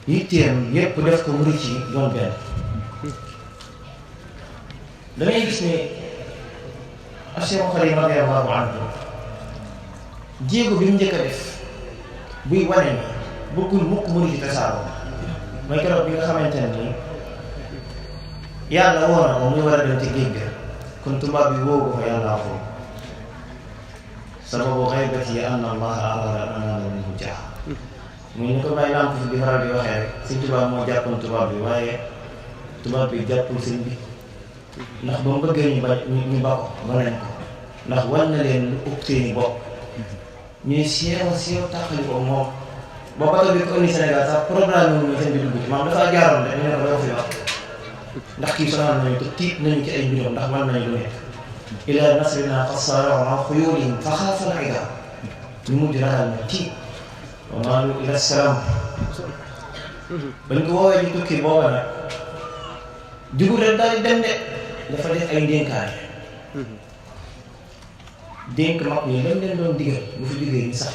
yitteem yépp def ko murid ci doon benn. dangay gis ne Cheikh Xadim radiyallahu anhu jéego bi mu njëkk a def buy wane ni bëggul mukk murid ci tasaaroo mooy keroog bi nga xamante ne nii yàlla woo na ko muy war a dem ci géej ga kon tubaab bi woo ko fa yàllaa ko sababu xaybati anna allaha arada an anala minhu jaa muy ni ko may lamp fi di faral di waxee rek sëñ tubaab moo jàppoon tubaab bi waaye tubaab bi jàppul sëñ bi ndax ba mu bëggee ñu ba ko ba nañ ko ndax wan na leen lu ëpp seeni bopp ñuy seew tàqali ko moom ba bato bi ko indi Sénégal sax programme yi seen bi dugg ci maam dafa jaaroon rek ñu ne ko doo fi wax ndax kii sonal nañu te tiit nañu ci ay mbiram ndax mën nañu lu nekk ila nasrina qassara xuyulin fa xaafal ida ñu mujj ragal na tiit wa maalu ila salaam bañ ko woowee ñu tukki booba nag jugul rek daal di dem de dafa def ay ndénkaane dénk mag ñi lañ leen doon digal bu fi jógee ñu sax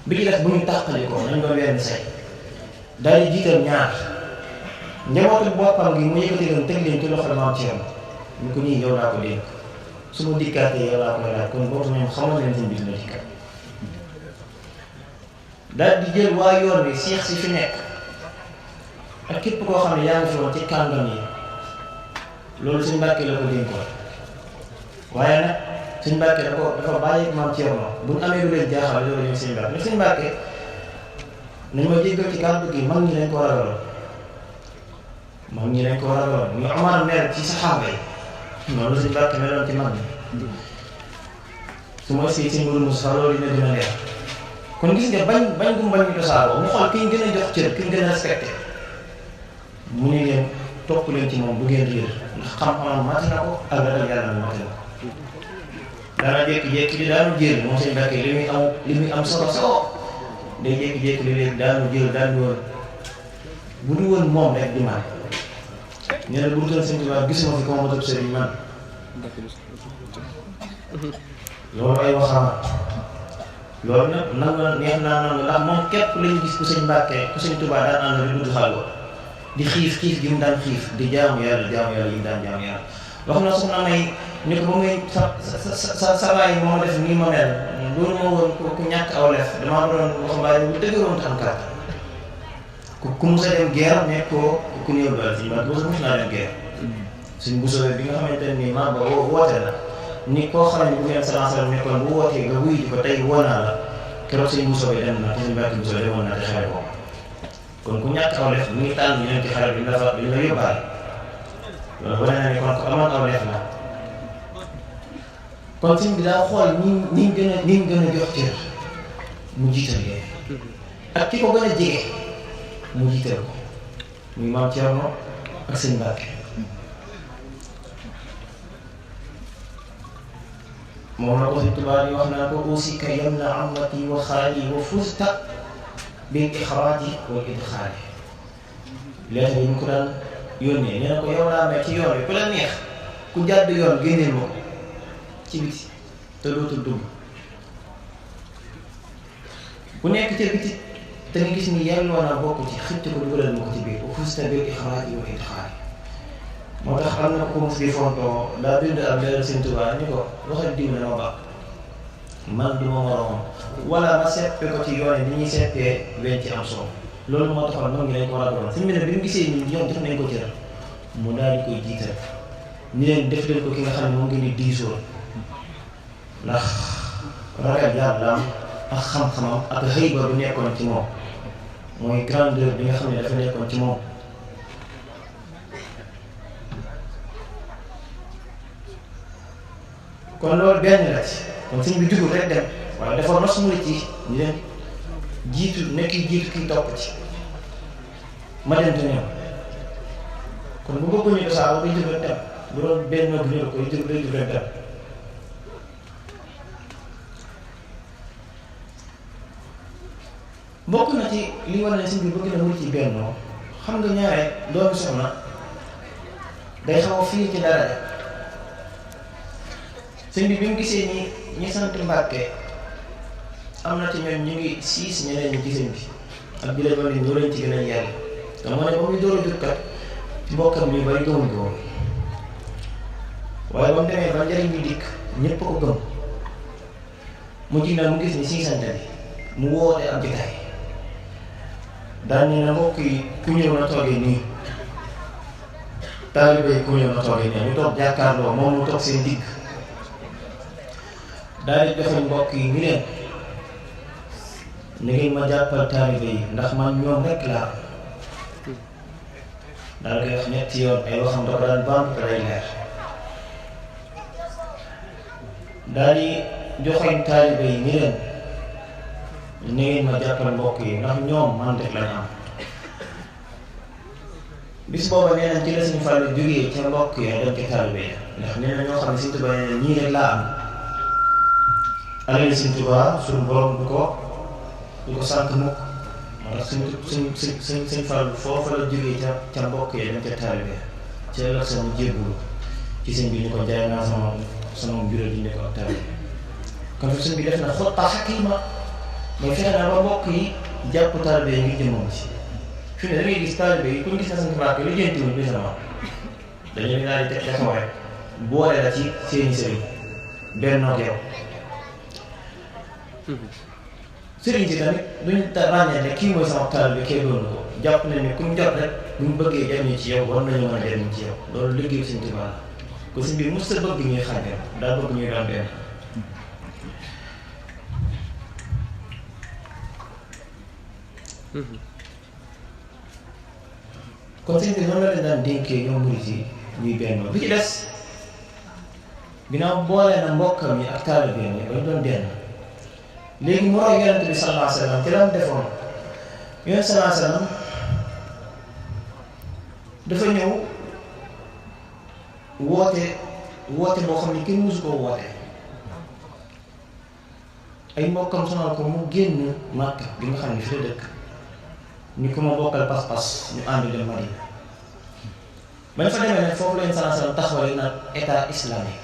bi ci def bu ñu tàqali ko nañ doon wenn say daal di jiital ñaar njabootu boppam gi mu yëkkati leen teg leen ci loxo maam ci yoon ñu ko nii yow laa ko dénk su ma dikkaatee yow laa koy laaj kon boobu ñoom xamal leen seen bi dina dikkaat daal di jël waa yoon wi seex si fi nekk ak képp koo xam ne yaa ngi fi woon ci kàngam yi loolu suñ Mbàkke la ko dénkoon waaye nag suñ Mbàkke dafa bàyyi maam Thierno bu ñu amee lu leen jaaxal loolu ñu suñ Mbàkke ne suñ Mbàkke nañ ma jéggal ci kàddu gi mag ñi lañ ko ragaloon ñu Omar mer ci saxaaba yi noonu suñ Mbàkke meloon ci mag ñi su ma si suñ Mourou Moussa loolu dina gën a leer kon gis nga bañ gum bañ ñu tasaaroo mu xool ki ñu gën a jox cër ki ñu gën a respecté mu ne leen topp leen ci moom bu ngeen réer ndax xam-xamam mati na ko ak ragal yàlla mati na ko daana jékki-jékki di daanu jël moom seen Mbàkke li muy am solo day jékki-jékki li leen daanu jël daanu woon bu du woon moom rek di man nee na bu dutoon seen tubaab gisuma fi ko ma tëb sëriñ man loolu ay waxama loolu nag nanga neex naa nangu ndax moom képp lañu gis ku sëñ Mbàkke ku sëñ Tuubaa daan ànd di dugg xalwa di xiif gi mu daan xiif di jaamu yàlla yi mu daan jaamu yàlla wax na soxna may ni ko ba muy sa baay moo def nii ma mel loolu moo woon ku ñàkk aw lef damaa doon waxambaane bu dëgëroon te am kàttan ku mus a dem guerre nekk ko ku néew doole si man mus naa dem guerre suñ busowee bi nga xamante ne nii maa ba woote na ni koo xam ne bu ngeen salansala nekkoon bu wootee nga wuy ji ko tey woo naa la keroog suñ busowee dem na te suñ Mbàkke busowee demoon na te xare boobu kon ku ñàkk aw lef mu ngi tànn ñu leen ci xare bi dafa li la yóbbaale loolu wane na ni kon ko amoon aw lef la kon sëñ bi daa xool ñi gën a jox cër mu jiital leen ak ki ko gën a jege mu jiital ko muy maam Thierno ak sëñ Mbàkke moom la ko sëñ Tuubaa di wax naa ko aussi ka yam na amati wa xaali wa fusta bil ixraaji wal idxaali lettre yi ñu ko daan yónnee nee na ko yow laa may ci yoon wi ku la neex ku jàdd yoon génneel ma ko ci biti te dootul dugg ku nekk ca biti te nga gis ni yelloo na bokk ci xëcc ko dugalal ma ko ci biir wa fusta bil ixraaji wal idxaali moo tax am na ko mos di fontoo daa bind ab leeral Sëñ Tuubaa ni ko waxal diw na ma baax man du ma moroomam wala ma seppe ko ci yoon ni ñuy seppee weñ ci am soow loolu moo taxoon noonu ngi lañ ko war a doon suñu bi mu gisee ni yoon def nañ ko cëral mu daal di koy jiital ñu leen def leen ko ki nga xam ne moom ngeen di diisoo ndax ragal yàlla ak xam-xamam ak xëyba bu nekkoon ci moom mooy grandeur bi nga xam ne dafa nekkoon ci moom kon loolu benn la ci kon sëñ bi jugul rek dem waaye dafa nos murit yi ñu leen jiitu nekk jiitu kii topp ci ma dem te ñëw kon bu bëgg ñu tasaaroo day jug rek dem bu doon benn bu ñu koy jug day jug rek dem bokk na ci li war ne sëñ bi bëgg na murit yi bennoo xam nga ñaare doomi soxna day xaw a fii ci dara de sëñ bi mu gisee ñi sant Mbàkke am na ci ñoom ñu ngi siis ñeneen ñi ci sëñ bi ak di leen wane ñoo leen ci gën a yàlla te moo ne ba muy door a jot kat mbokkam ñu bari gëmuñ ko woon waaye ba mu demee ba njëriñ bi dikk ñëpp ko gëm mu jig na mu gis ni siisante bi mu woote ab jotaay daan ni na mbokk yi ku ñëw na toogee nii taalibe yi ku ñëw na toogee nii ñu toog jàkkaarloo moom mu toog seen digg daal di joxoñ mbokk yi ni leen ni ngeen ma jàppal taalibe yi ndax man ñoom rekk laa daal koy wax ñetti yoon ay waxam da ko daan bamp te day leer daal di joxoñ taalibe yi ni leen ni ngeen ma jàppal mbokk yi ndax ñoom man rek lañ am bis booba nee nañ ci la Sëñ Fallu jógee ca mbokk yi dem ca taalibe yi ndax nee na ñoo xam ne Sëñ Tuubaa nee na ñii rek laa am alal Sëñ Tuubaa suñu borom du ko sànq mukk moo tax Sëñ Fallu foofa la jógee ca mbokk yi dem ca taalibe ca la sama jébbulu ci sëñ bi ñu ko jaay naa sama bureau di ne ko ak taalibe kon fi sëñ bi def na xotta xakima mooy fexe naa ba mbokk yi jàpp taalibe yi ngir jëmmam ci fi ne da ngay gis taalibe yi ku ñu gis na Sëñ Mbàkke lu jëntiwul bi sama dañu ne daal di teg taxaw rek boole la ci seeni sëriñ bennoo yow sëriñ si tamit duñu ràññee ne kii mooy sama taalibe kee doon ko jàpp nañ ne ku ñu jot rek bu ñu bëggee jariñu ci yow war nañu mën a jariñu ci yow loolu liggéeyu Sëñ Tuubaa la ko sëñ bi mos sa bëgg ñuy xàjjal daa bëgg ñuy doon benn kon sëñ bi noonu la leen daan dénkee ñoom murit yi ñuy benn bi ci des ginnaaw boole na mbokkam yi ak taalibe yi ba ñu doon benn léegi mu roy Yonent bi sallallahu alayhi wa sallam ci la mu defoon Yonent sallallahu alayhi wa sallam dafa ñëw woote boo xam ne kenn musu koo woote ay mbokkam sonal ko mu génn Màkka bi nga xam ne fi la dëkk ni ko ma bokkal pas-pas ñu ànd dem Madina bañ fa demee nag foofu leen sallallahu alayhi wa sallam taxawale nag état islamique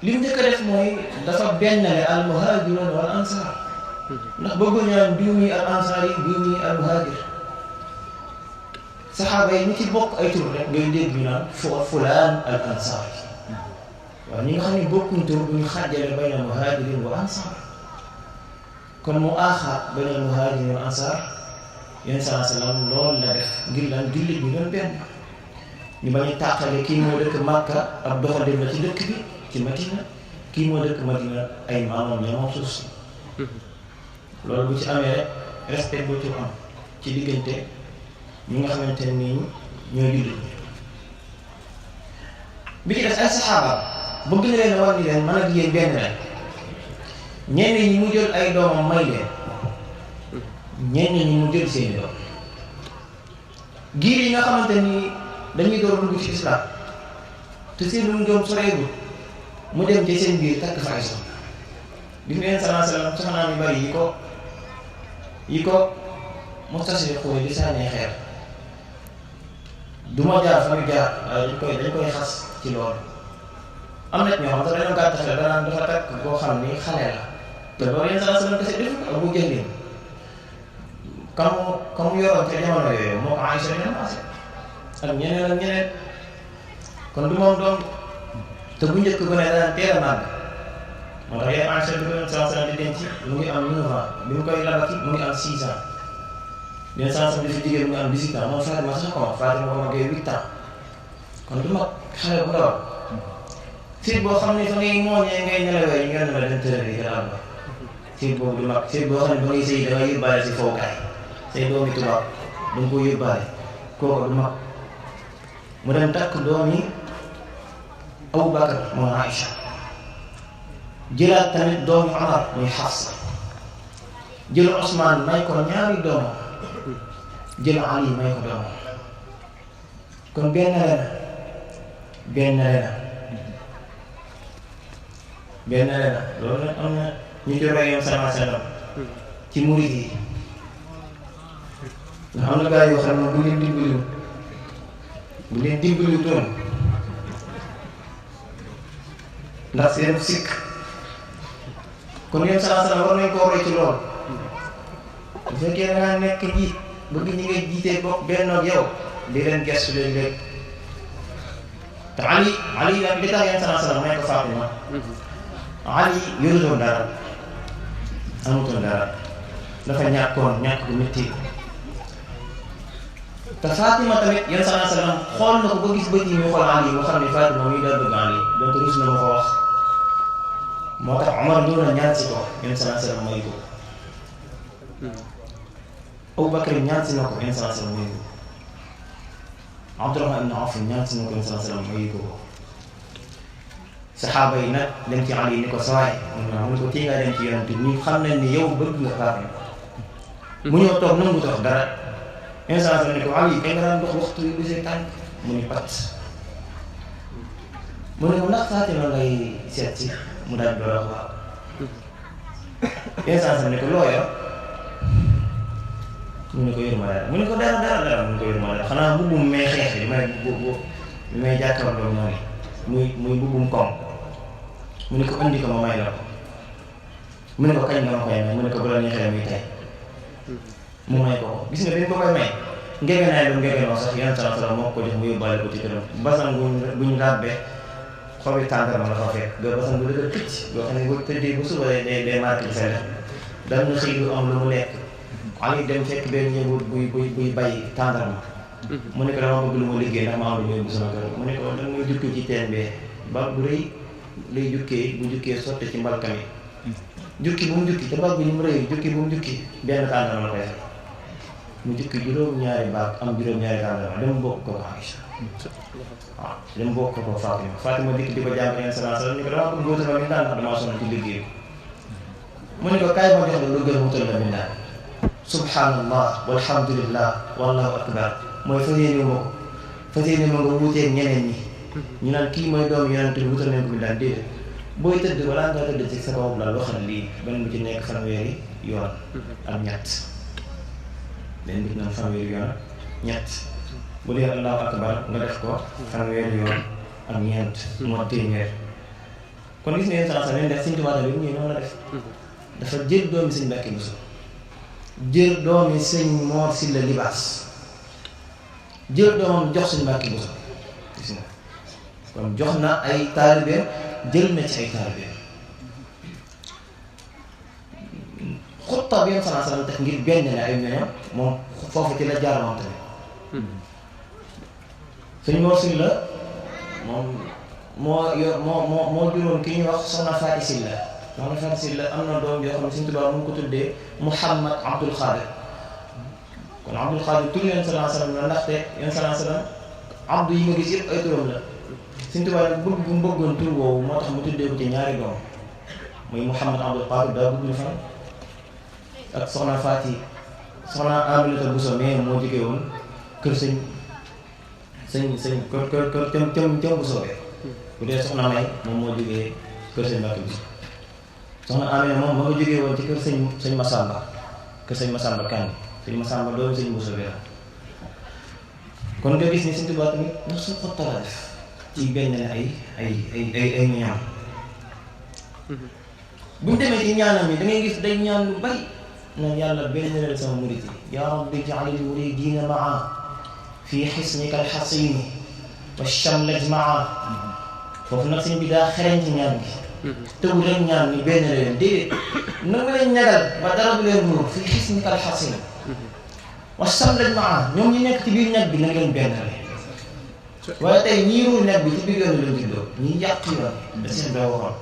li mu njëkk a def mooy dafa bennale al muhaajiroon wal ansaar ndax bëgguñu naan diw mi al ansaar yi diw mi al muhaajir saxaaba yi ñu ci bokk ay tur rek ngay dégg ñu naan fulaan al ansaar yi waaw ñi nga xam ne bokkuñ tur bu ñu xàjjale bayna muhaajirin wa ansaar kon mu aaxaat bayna muhaajirin wa ansaar yéen saa salaam loolu la def ngir lan jullit ñu doon benn ñu bañ a tàqale kii moo dëkk Makka ab doxandéem la ci dëkk bi ci Madina kii moo dëkk Madina ay maamam ñoo suuf si loolu bu ci amee rek respect bu ci am ci diggante ñi nga xamante nii ñoo jullit bi ci des ay saxaaba bëgg na leen war ni leen man ak yéen benn lañ ñenn ñi mu jël ay doomam may leen ñenn ñi mu jël seeni doom giir yi nga xamante ni dañuy door dugg ci islam te seen lu doom soreegul mu dem ci seen biir takk fa ay soxna gis ngeen sallallahu alayhi wasallam soxnaam yu bari yi ko mustasi xooy di sànnee xeer du ma jaar fa mu jaar waaye dañ koy xas ci loolu am na ñoo xam sax dañoo gàtt xel danaan dafa takk koo xam ni xale la te loolu yéen sallallahu alayhi wasallam kese def ko Abu Jahl kamu yoroon ca jamono yooyu moo ko Aysa ñoom ak ñeneen kon du moom doom te bu njëkk bu ne daan teel a màgg moo tax yéen Aysa bi ko yoon sallallahu alayhi wasallam di denc mu ngi am 9 ans bi mu koy labaki mu ngi am 6 ans yéen sallallahu alayhi wasallam di fi jigéen mu ngi am 18 ans moom Fatima sax ko Fatima ko magee 8 ans kon du mag xale bu ndaw siit boo xam ne fa ngay mooñee ngay nelawee yi ngeen ne la dem tëral yi gën a am ba siit boobu du mag siit boo xam ne ba ngay sëy da ngay yóbbaale si fowukaay say doomi tubaab da nga ko yóbbaale kooku du mag mu dem takk doomi Abu Bakar moom Aïcha jëlaat tamit doomi Omar muy Xafsa jël Ousmane may ko ñaari doomam jël Ali may ko doomam kon benn lena loolu nag am na ñu ci roy yoon sama sallam ci murid yi nga xam na gaa yoo xam ne bu leen dimbaliwu toon ndax seen sikk kon yéen salaasalaam war nañ koo roy ci loolu bu fekkee da ngaa nekk njiit bëgg ñi ngay jiitee bokk bennoog yow di leen gestu léeg-léeg te Ali ak li tax yéen salaasalaam may ko Fatima Ali yorutoon dara amutoon dara dafa ñàkk bu métti te Fatima tamit yéen salaasalaam xool na ko ba gis bët yi muy xool Ali mu xam ne Fatima muy daa bëgg Ali donc rus na ma ko wax moo tax Omar ñëw na ñaan si ko yéen salaasalaam may ko Abubakar ñaan si na ko yéen salaasalaam may ko Abdurahmaan ibn Awf ñaan si na ko yéen salaasalaam may ko saxaaba yi nag dem ci Ali ni ko sawaay mu ne ko tii nga dem ci yonent bi ñu xam nañ ni yow bëgg nga Fatima mu ñëw toog nangu toog dara yéen salaasalaam ne ko Ali kay nga daan dox waxtu yu gisee tànk mu ni pat mu ne ko ndax Fatima ngay seet si mu daal di door a wax waaw yéen salaasalaam ne ko loo yor mu ne ko yoruma dara mu ne ko dara mu ne ko yoruma dara xanaa mbubbum may xeex bi may jàkkaarloo noonu muy mbubbum koom mu ne ko indi ko ma may la ko mu ne ko kañ nga ma koy may mu ne ko bu la neexee muy tey mu may ko gis nga bi ko koy may ngegenaay lu ngegenoo sax yenn salaasalaam moo ko jox mu yóbbaale ko ci këram basan bu ñu ràbbee xobi tàndarma la fa fekk ga basan bu dëgër këcc boo xam ne bu tëddee bu suba day marqué ci sa def dam na xëy du am lu mu lekk Ali dem fekk benn ñëwut buy bay tàndarma mu ne ko dama bëgg lu ma liggéey ndax ma am lu ma yóbbu sama kër mu ne ko danga muy jukki ci teen bee bag bu rëy lay jukkee bu jukkee sotte ci mbalkam yi jukki bu mu jukki te bag bi ni mu rëy jukki bu mu jukki benn tàndarma la koy fekk mu jukki juróom-ñaari baag am juróom-ñaari tàndarma dem bokk ko Aïcha waaw dem bokk ko Fatima dikk di ko jàng yéen salaasalaam ni ko dama bëgg wutal ma mindaan ndax damaa sonn ci liggéey mu ne ko kaay ma jox la lu gën wutal la mindaan subhanallah walhamdulillah wallahu akbar mooy fas yéene ma nga wuuteeg ñeneen ñi ñu naan kii mooy doomu yonent bi wutal nañ ko mindaan déedéet booy tëdd balaa ngaa tëdd ci sa kaw lal waxal lii benn bu ci nekk fanweeri yoon ak ñett benn bu ci nekk fanweeri yoon ak ñett bu dee allahu akbar nga def ko fanweeri yoon ak ñeent moo téeméer kon gis nga yéen saa leen def Sëñ Tuubaa bi ñëw noonu la def dafa jël doomi Sëñ Mbàkke Buso jël doomi Sëñ Moor Silla Libaas jël doomam jox Sëñ Mbàkke Buso gis nga kon jox na ay taalibeem jël na ci ay taalibeem xutta bi yéen saa salaam tax ngir benn ne ay ñoñam moom foofu ci la jaar moom tamit Sëñ Moor Silla moom moo juróom ki ñuy wax Soxna Faati Silla Soxna Faati Silla am na doom yoo xam ne Sëñ Tuubaa mu ngi ko tuddee Muhammad Abdul Xaadir kon Abdul Xaadir tur yéen salaa salaam la ndaxte yéen salaa salaam abdu yi nga gis yëpp ay turam la Sëñ Tuubaa nag bëgg bu mu bëggoon tur woowu moo tax mu tuddee ko ci ñaari doom muy Muhammad Abdul Xaadir daa gudd fan ak Soxna Faati Soxna Aminata Buso mais moo jógee woon kër sëñ kër Buso be bu dee Soxna May moom moo jógee kër sëñ Mbàkke Buso Soxna Amina moom moo jógee woon ci kër sëñ Masamba kër sëñ Masamba Kandi sëñ Masamba doomu sëñ Buso bi la kon nga gis ni Sëñ Tuubaa tamit ndax su xotta la def ci benn ay ñaan buñ demee ci ñaanam yi da ngay gis day ñaan lu bari na yàlla benn leen sama murit yi yaa rabbi ja'alil muridiina maa fi xisnika alxasini wa shamlaj maa foofu nag sëñ bi daa xereñ ci ñaan gi tëgul rek ñaan ni benn leen déedéet na nga leen ñagal ba dara bu leen muur fii xisnika alxasini wa shamlaj maa ñoom ñi nekk ci biir ñag bi na ngeen benn leen waaye tey ñii ruur ñag bi ci biir yoon leen juddoo ñi yàq yoon da seen doo waxoon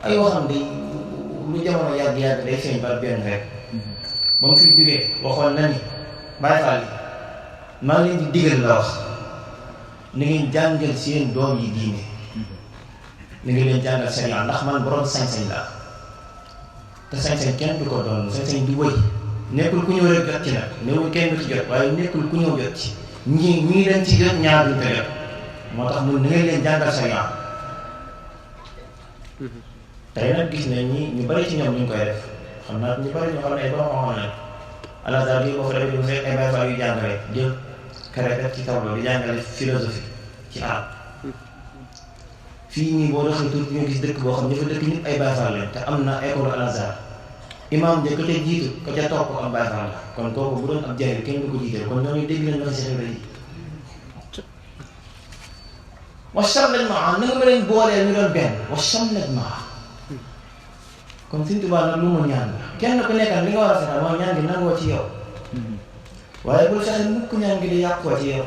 ay waxam day lu jamono yàgg-yàgg day feeñ ba benn rek ba mu fi jógee waxoon na ni Baay Faal yi maa ngi leen di digal la wax ni ngeen jàngal seen doom yi diine ni ngeen leen jàngal sariya ndax man borom sañ-sañ laa te sañ-sañ kenn du ko doon sañ-sañ du wëy nekkul ku ñëw rek jot ci nag newul kenn du ci jot waaye nekkul ku ñëw jot ci ñii dañ ci jot ñaar duñ ko jot moo tax mun ni ngeen leen jàngal sariya tey nag gis nañ ñi ñu bari ci ñoom ñu ngi koy def xam naa ñu bari ñoo xam ne ay borom xam nañ alazar bi boo fa defee bu fekk ay Baay Faal yu jàngale jël kare def ci tableau di jàngale philosophie ci arab fii nii boo doxee tuuti nga gis dëkk boo xam ne fa dëkk ñëpp ay Baay Faal lañ te am na école Al Azhar imam ja ka ca jiitu ka ca topp ak Baay Faal la kon kooku bu doon ab jaahil kenn du ko jiital kon ñooñu dégg leen waxi Seex Ibra yi wasam lañ maa na nga ma leen boolee ñu doon benn wasam lañ maa kon Sëñ Tuubaa nag lu mu ñaan la kenn ku nekk li nga war a fexe mooy ñaan gi nangoo ci yow waaye bul fexe mukk ñaan gi di yàqoo ci yow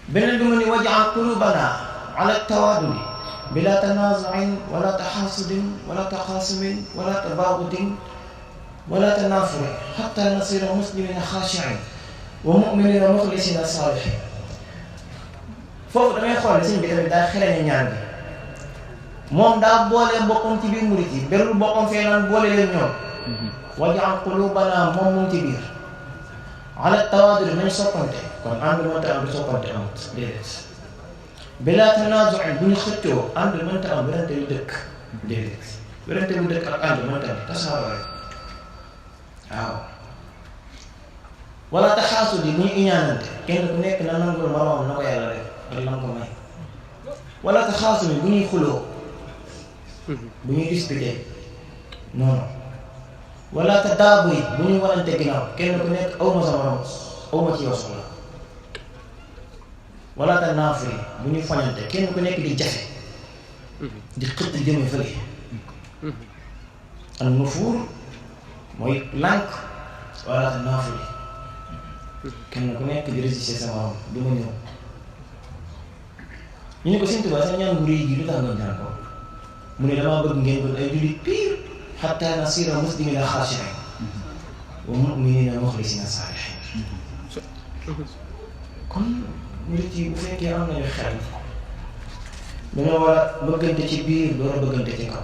beneen bi mu ni waj'al qulubana ala tawaadudi bila tanazu'in wala taxaasudin wala taxaasumin wala tabaagudin wala tanaafurin xatta nasira muslimina xaashi'in wa mu'minina muxlisina saalihin foofu damay xool sëñ bi tamit daa xeleñe ñaan bi moom daa boole boppam ci biir murit yi berul boppam fee naan boole leen ñoom waj'al qulubana moom mu ngi ci biir ala tawaadudi nañ soppante kon ànd mënta am du soppante amut déedéet bilaa tanaazu'in bu ñu xëccoo ànd mënta am werante yu dëkk déedéet werante yu dëkk ak ànd mënta am tasaaroo rek waaw wala taxaasudi bu ñu iñaanante kenn ku nekk na nangul moroomam na ko yàlla def ak lan ko may wala taxaasudi bu ñuy xuloo bu ñuy disputé noonu wala tadaaburi bu ñuy warante ginnaaw kenn ku nekk awma sa morom awma ci yow soxla wala tanaafuri bu ñuy fañante kenn ku nekk di jafe di xëtt jëme fële al nufuur mooy lànk wala tanaafuri kenn ku nekk di résister sa morom du ma ñëw ñu ne ko Sëñ Tuubaa sa ñaan gu réy gi lu tax nga ñaan ko mu ne damaa bëgg ngeen doon ay jullit piir xatta nasira muslimina xaashi'in wa mu'minina muxlisina saalihin kon nit yi bu fekkee am nañu xel dañoo war a bëggante ci biir door a bëggante ci kaw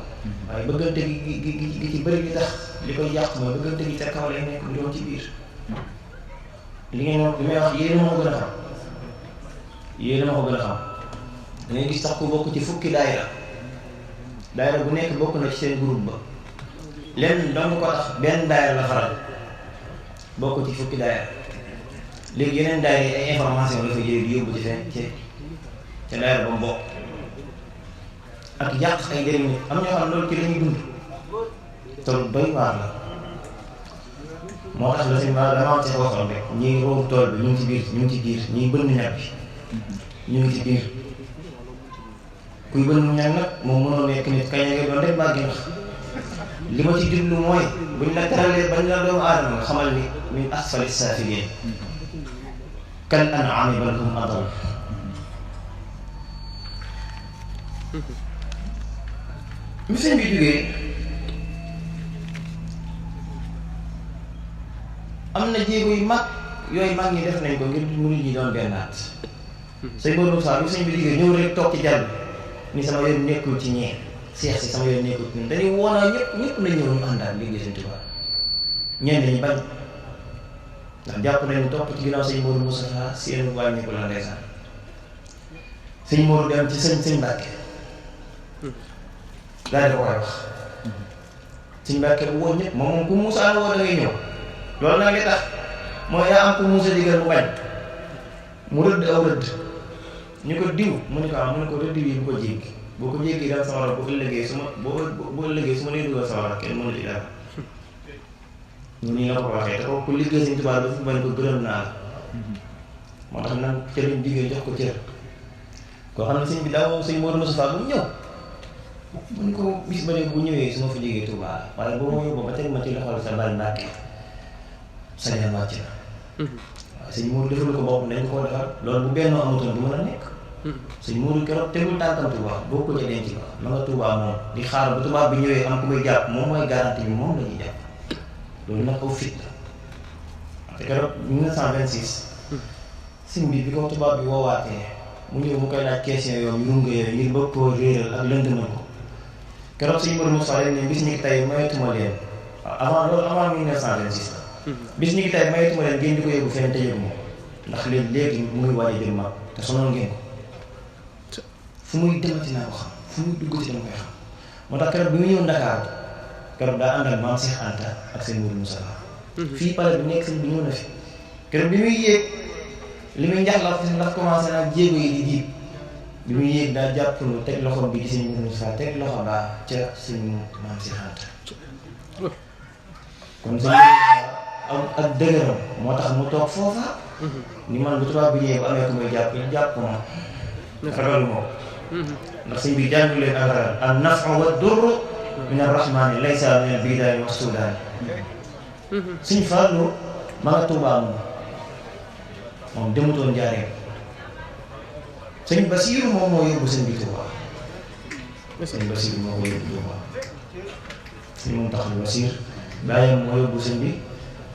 waaye bëggante gi ci bëri li tax li koy yàq mooy bëggante gi ca kaw lay nekk du doon ci biir li ngeen li may wax yéen a ma ko gën a xam yéen a ma ko gën a xam da ngay gis sax ku bokk ci fukki daayira bu nekk bokk na ci seen groupe ba lenn dong ko tax benn daayira la faral bokk ci fukki daayira léegi yeneen daayira yi ay information la fa jëlee di yóbbu ci seen ca daayira ba mu bokk ak yàq ay njëriñ nit am ñoo xam loolu ci lañuy dund te lu doy waar la moo tax la seen ma dama am ci waxoon rek ñi roobu tool bi ñu ngi ci biir ñu ngi ci biir ñi bënn ñag bi ñu ngi ci biir kuy bënn ñag nag moom mënoo nekk nit kañ ngay doon rek bàggi nax li ma ci jublu mooy buñ la teralee bañ la doomu aadama nga xamal ni min asfali saafiliin kal an'aami bal hum adall mi sëñ bi jógee am na jéego yu mag yooyu mag ñi def nañ ko ngir murid ñi doon bennaat sëñ Modou Moussa bi sëñ bi jógee ñëw rek toog ci jàll ni sama yoon nekkul ci ñee seex si sama yoon nekkul ci ñun dañuy woonaa ñëpp na ñëw ñu àndaat liggéey Sëñ Tuubaa ñenn ñi bañ ndax jàpp nañu topp ci ginnaaw sëñ Modou Moussa seen wàññi ko la ndeysaan sëñ Modou dem ci sëñ Mbàkke daal di ko koy wax sëñ Mbàkke bu woo ñëpp moom ku Moussa woo da ngay ñëw loolu nag li tax mooy yaa am ku Moussa digal mu bañ mu rëdd aw rëdd ñu ko diw mu ne ko am mu ne ko rëdd yi bu ko jéggi boo ko jéggi dal sama war bu ëllëgee su ma boo ëllëgee su ma lay dugal sama war kenn mënu ci dara ñu nii la ko waxee te ko ku liggéey Sëñ Tuubaa ba fi bañ ko gërëm naa la moo tax nag cëriñ diggee jox ko cër koo xam ne sëñ bi daaw sëñ Modou Moustapha bu mu ñëw mu ne ko bis ba ne bu ñëwee su ma fi jógee Tuubaa waaye boo ma yóbboo ba teg ma ci loxol sa bal Mbàkke sañal wàcc na waaw sëñ Modou defal ko bopp dañ koo defal loolu bu benn amutoon du mën a nekk sëñ Modou keroog tegul tànkam Tuubaa boo ko ca denc ba ma nga Tuubaa moom di xaar ba tubaab bi ñëwee am ku koy jàpp moom mooy garantie bi moom la ñuy jàpp loolu nag aw fit la te keroog 1926 sëñ bi ko tubaab bi woowaatee mu ñëw mu koy laaj question yooyu ñu runga yooyu ngir bëgg koo réeral ak lëndëmal ko keroog sëñ Modou Moussa ne bis ñi ki tey mayetuma leen avant loolu avant 1926 la bis ñi ki tey mayetuma leen ngeen di ko yóbbu fenn te yóbbu moom ndax léegi mu ngi waaj a jëm mag te sonoon ngeen ko fu muy demati naa ko xam fu muy dugg ci dama koy xam moo tax keroog bi mu ñëw Ndakaaru keroog daa ànd ak maam Cheikh Anta ak sëñ Modou Moussa fii pare bi nekk sëñ bi ñëw na fi keroog bi muy yéeg li muy njaxlaf ndax commencé nag jéego yi di jiib bi muy yéeg daal jàpp lu teg loxo bi ci sëñ Moussa teg loxo baa ca sëñ Maam Si Anta kon sëñ ak dëgëram moo tax mu toog foofa ni man bu tubaab bi ñëwee bu amee ku muy jàpp ma ragalu moo ndax sëñ bi jàngu leen ak ragal an nafu wa durru min arrahmani laysa min albidaani wa sudaani sëñ Fallu ma nga Tuubaa moom demutoon Njaaréem sëñ Basiiru moom moo yóbbu sëñ bi Tuubaa sëñ Basiiru moo ko yóbbu Tuubaa sëñ Muntaxa Basiir bàyyam moo yóbbu sëñ bi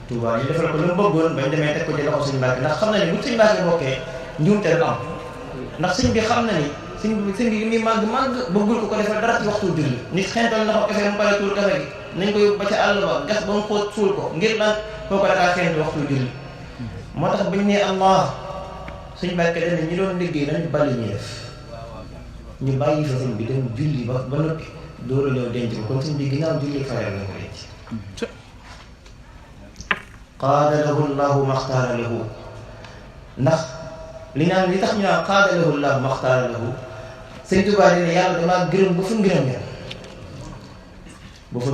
Tuubaa ñu defal ko lu mu bëggoon bañ demee teg ko ci loxo sëñ Mbàkke ndax xam na ni bu sëñ Mbàkke bokkee njuumte du am ndax sëñ bi xam na ni sëñ bi li muy màgg bëggul ko defal dara ci waxtu julli nit xental na ko kafe mu pare tuur kafe gi nañ ko yóbbu ba ca àll ba gas ba mu xóot suul ko ngir lan kooku dakaa xent waxtu julli moo tax bañ ne Allah sëñ Mbàkke dana ñi doon liggéey nañu bali ñu def ñu bàyyi fa sëñ bi dem julli ba noppi dóora ñëw denc ko kon sëñ bi ginnaaw julli fajar la ko denc qaada lahu llahu maxtaara lahu ndax li tax ñu naan qaada lahu llahu maxtaara lahu sëñ Tuubaa dina yàlla damaa gërëm ba fa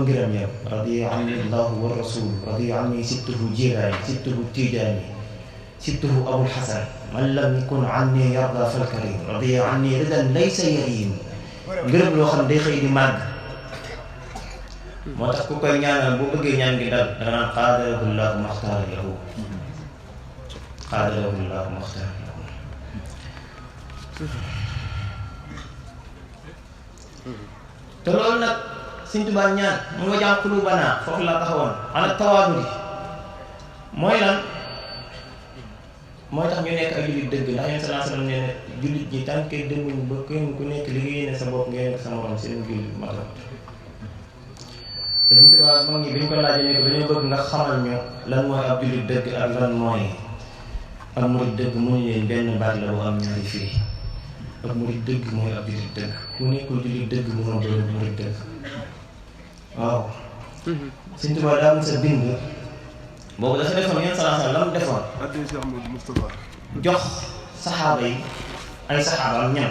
ngërëm yam radiya anni llahu wa rasul radiya anni sibtuhu jilaani sibtuhu tijaani sibtuhu abul hasan man lam yakun anni yarda fal karim radiya anni ridan laysa yarim ngërëm loo xam day xëy di màgg moo tax ku koy ñaanal boo bëggee ñaan gi dal danga naan qaada lahu llahu maxtaara lahu qaada lahu llahu maxtaara lahu te loolu nag Sëñ Tuubaa ñaan mu nga jàng quluubanaa foofu laa taxawoon ala tawaadudi mooy lan mooy tax ñu nekk ay jullit dëgg ndax yéen sallallahu alayhi wa sallam nee na jullit ñi tànk demuñ ba kenn ku nekk li nga yéene sa bopp nga yéene sa morom seen jullit matal Sëñ Tuubaa mag ñi bi ñu ko laajee ne ko dañoo bëgg nga xamal ñu lan mooy ab jullit dëgg ak lan mooy ab murit dëgg mu ne leen benn baat la bu am ñaari firi ab murit dëgg mooy ab jullit dëgg ku nekkul jullit dëgg mënoo doon murit dëgg waaw Sëñ Tuubaa daa mos a bind boobu dafa defoon yéen sallallahu alayhi wa sallam la mu defoon jox saxaaba yi ay saxaabaam ñam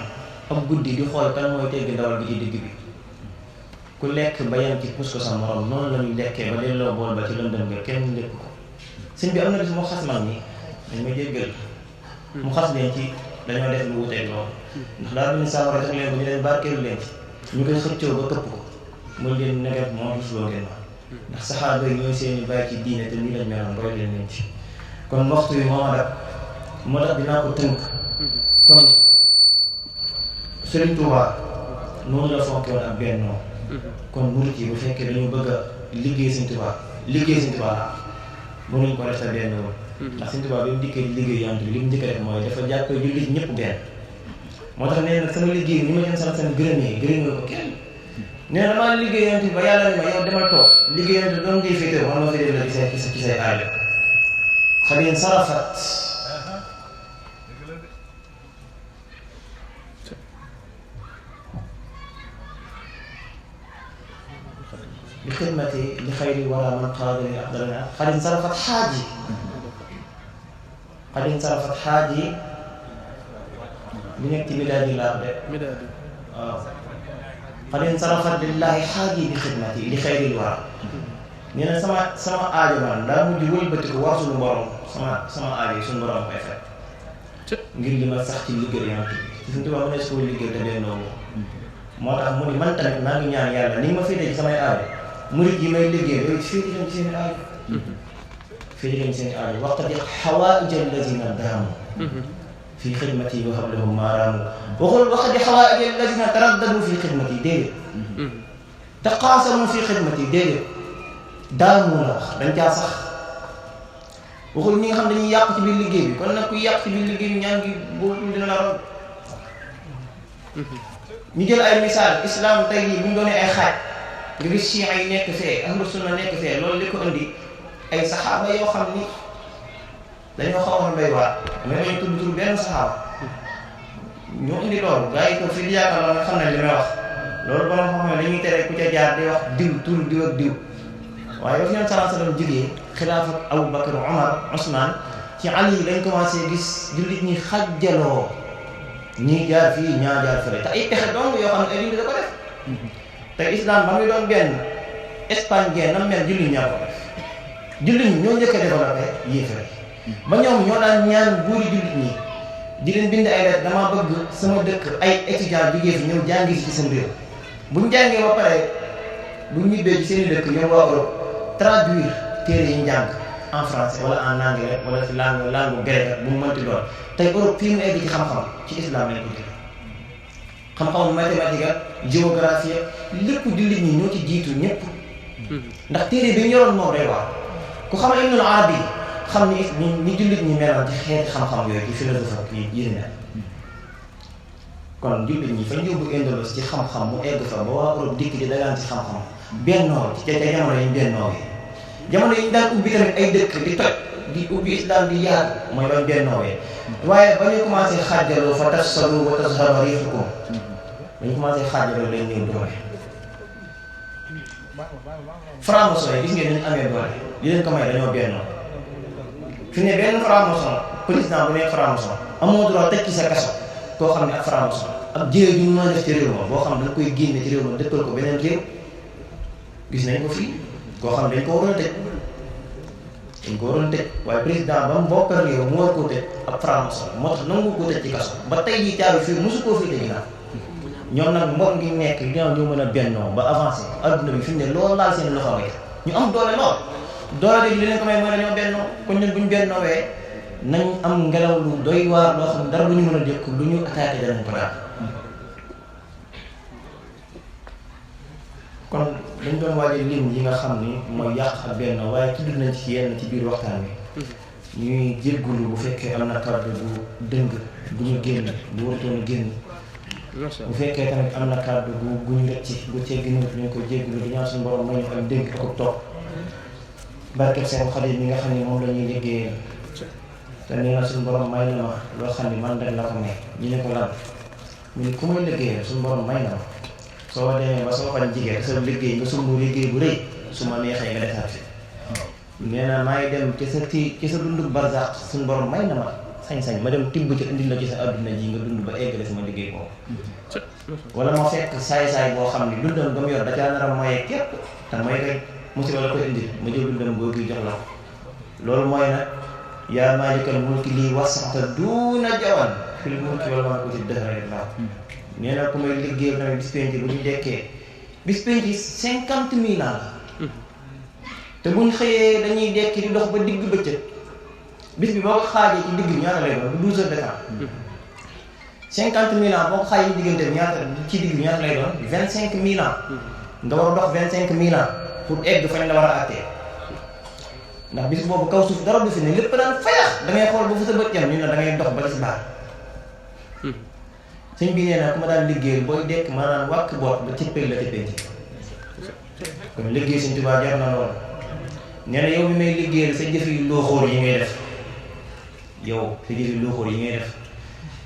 ab guddi di xool kan mooy tegg ndawal gi ci digg bi ku lekk ba yem ci pus ko sa morom noonu la ñuy lekkee ba delloo bool ba ci lëndëm nga kenn lekk ko sëñ bi am na bis mu xas mag ñi dañ ma jéggal mu xas leen ci dañoo def lu wuteeg loolu ndax daal bi ni saafara jox leen ko ñu leen barkeelu leen ci ñu koy xëccoo ba këpp ko mun leen neget moo gisuloo ngeen ma ndax saxaaba yi ñooy seeni bàyyi ci diine te nii lañ meloon roy leen leen ci kon waxtu yi moo ma dab moo tax dinaa ko tënk kon Sëriñ Tuubaa noonu la fonkoon ak bennoo kon murit yi bu fekkee dañu bëgg a liggéey Sëriñ Tuubaa mënuñ ko def sa benn woon ndax Sëriñ Tuubaa bi mu dikkee liggéey yant bi li mu njëkk a def mooy dafa jàppee jullit ñëpp benn moo tax nee na sama liggéey ni ma leen sant seen gërëmee ko kenn nee na damaa liggéey yant bi ba yàlla ne ma yow demal toog liggéey yant bi doon ngay féetewoo man ma féetewoo la ci say aajo xadin sarafat bi xidmati li xayri wara man qaadani aqdalana xadin sarafat xaaji bi nekk ci midaadi laa de waaw xadin sarafat lillahi xaaji bi xidmati li xayri wara nee na sama aajo man daa mujj wëlbatiku war suñu borom sama aajo yi suñu borom koy fekk ngir li ma sax ci liggéey yant bi Sëñ Tuubaa mu ne su ko liggéey te bennoo moo tax mu ni man tamit maa ngi ñaan yàlla ni ma féetee ci samay aajo murit yi may liggéey yooyu féete leen ci seen aajo féete leen ci seen aajo waqti xawaaija allazina daamu fii xidmati wa hablahum maaraamu waxul waqti xawaaija allazina taraddadu fii xidmati déedéet taqaasamu fii xidmati déedéet daamu la wax dañ caa sax waxul ñi nga xam dañuy yàq ci biir liggéey bi kon nag ku yàq ci biir liggéey bi ñaan gi boobu dina la roon ñu jël ay misaal islam tey jii bu ñu doonee ay xaaj nga gis chiites yi nekk fee ahlu sunna nekk fee loolu li ko indi ay saxaaba yoo xam ni dañoo xawoon doy waar mais dañu tudd tur benn saxaaba ñoo indi loolu gars yi ko fi di yaakaar loolu nga xam ne li may wax loolu borom xam ne dañuy tere ku ca jaar di wax diw tur diw ak diw waaye ba fi yoon sallallahu alayhi wasallam jógee xilaaf ak Abu Bakar Omar Ousmane ci Ali lañ commencé gis jullit ñi xajjaloo ñii jaar fii ñaa jaar fële te ay pexe dong yoo xam ne ay jullit da ko def te islam ba muy doon benn Espagne gen nam mel jullit ñaa ko def jullit ñi ñoo njëkk a développé yéefare ba ñoom ñoo daan ñaan buuri jullit ñi di leen bind ay lettre dama bëgg sama dëkk ay étudiants jógee fi ñëw jàngi ci seen réew buñ jàngee ba pare buñ ñibbee ci seen i dëkk ñoom waa Europe traduire téere yi njàng en français wala en anglais wala ci langue grecque bu mu mënti doon tey Europe fii mu egg ci xam-xam ci islam lañ ko jëlee xam-xamu mathématique ak géographie lépp jullit ñi ñoo ci jiitu ñëpp ndax téere bi ñu yoroon moom day wax ku xam Ibnul Arabi xam ni jullit ñi meloon ci xeeti xam-xam yooyu ci philosophe ak yi mel kon jullit ñi fañ yóbbu Indolosse ci xam-xam mu egg fa ba waa Europe dikk di dagaan ci xam-xam bennoo ci ca jamono yi bennoo yi jamono yi ñu daan ubbi tamit ay dëkk di toj di ubbi islam di yaatu mooy bañ bennoowee waaye ba ñu commencé xaajaloo fa tafsalu wa tazhaba riihukum ba ñu commencé xaajaloo lañ ñëw doole franc-maçon yi gis ngeen ni ñu amee doole li leen ko may dañoo bennoo fi ne benn franc-maçon président bu nekk franc-maçon amoo droit tëj ci sa kaso koo xam ne ak franc-maçon ab jéego ju mën a def ci réew ma boo xam ne dañ koy génne ci réew ma dëppal ko beneen réew gis nañ ko fii koo xam ne dañ ko waroon a tëj waaye président ba mu bokkal réew mu war koo tëj ab franc-maçon moo tax nangu koo tëj ci kaso ba tey jii caabi fii mosu koo fii tëj naa ñoom nag mbokk ngi nekk ñoo mën a bennoo ba avancé adduna bi fi mu ne loolu laal seen loxo nga ñu am doole lool doole de li leen ko may mooy dañoo bennoo kon ñun buñ bennoowee nañ am ngelaw lu doy waar loo xam ne dara lu ñu mën a dékku lu ñu attaqué danañ ko daal kon dañ doon waajal lim yi nga xam ni mooy yàq ak benn waaye tudd nañ ci yenn ci biir waxtaan wi ñuy jéggulu bu fekkee am na kàddu bu dëng bu ñu génn bu warutoon a génn bu fekkee tamit am na kàddu bu ñu rëcc bu cee gënut ñu ko jéggulu di ñaan suñu borom may ñu am dégg ak toog barkeb seen Xadim mi nga xam ne moom la ñuy liggéeyee te nee na suñu borom may na ma loo xam ne man rek la ko may ñu ne ko lan mu ne ku may liggéeyee suñu borom may na ma soo demee ba soo fan jigéen sa liggéey nga sumb liggéey bu rëy su ma neexee nga defaat fi nee na maa ngi dem ci sa dundu barzaq suñu borom may na ma sañ-sañ ma dem tibb ci indil la ci sa adduna ji nga dund ba eggale sama liggéey boobu wala ma fekk saay-saay boo xam ne dundam ba mu yor da caa nar a moye képp te mooy kay musiba la koy indil ma jël dundam boo gi jox la ko loolu mooy nag yaa maalikal mulki lii wasata duuna jawan fil mulki wala maa ko ci dëxëre laaw nee na ku may liggéey tamit bis penc bu ñu dekkee bis penc 50 000 ans la te buñ xëyee dañuy dekki di dox ba digg bëccëg bis bi boo ko xaajee ci digg bi ñaata lay doon bu 12 heures de temps 50 000 ans boo ko xaajee diggante bi ñaata ci digg bi ñaata lay doon 25 000 ans nga war a dox 25 000 ans pour egg fañ la war a àttee ndax bis boobu kaw suuf dara du fi ne lépp daan fayax da ngay xool ba fu sa bët yam ñu ne da ngay dox ba ci baar sëñ bi nee na ku ma daan liggéey booy dekk maanaam wàkk boot ba cëppeel la cëppeel ci kon liggéey Sëñ Tuubaa jar na lool nee na yow mi may liggéeyal sa jëf yu looxóor yi ngay def yow sa jëf yu looxóor yi ngay def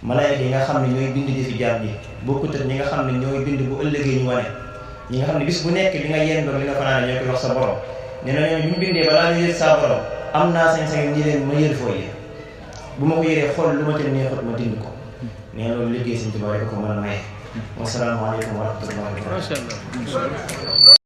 malaayika yi nga xam ne ñooy bind jëfi jaam ñi bokkut ak ñi nga xam ne ñooy bind bu ëllëgee ñu wane ñi nga xam ne bis bu nekk li nga yendoon li nga fanaane ñoo koy wax sa borom nee na ñoom bu ñu bindee balaa ñu yër sa borom am naa sañ-sañ ñi leen ma yër foo yër bu ma ko yëree xool lu ma te neexut ma dind ko nee na loolu liggéey Sëñ Tuubaa rek ko mën a maye. Wasalaamaaleykum wa rahmatullahi wa barakatuh.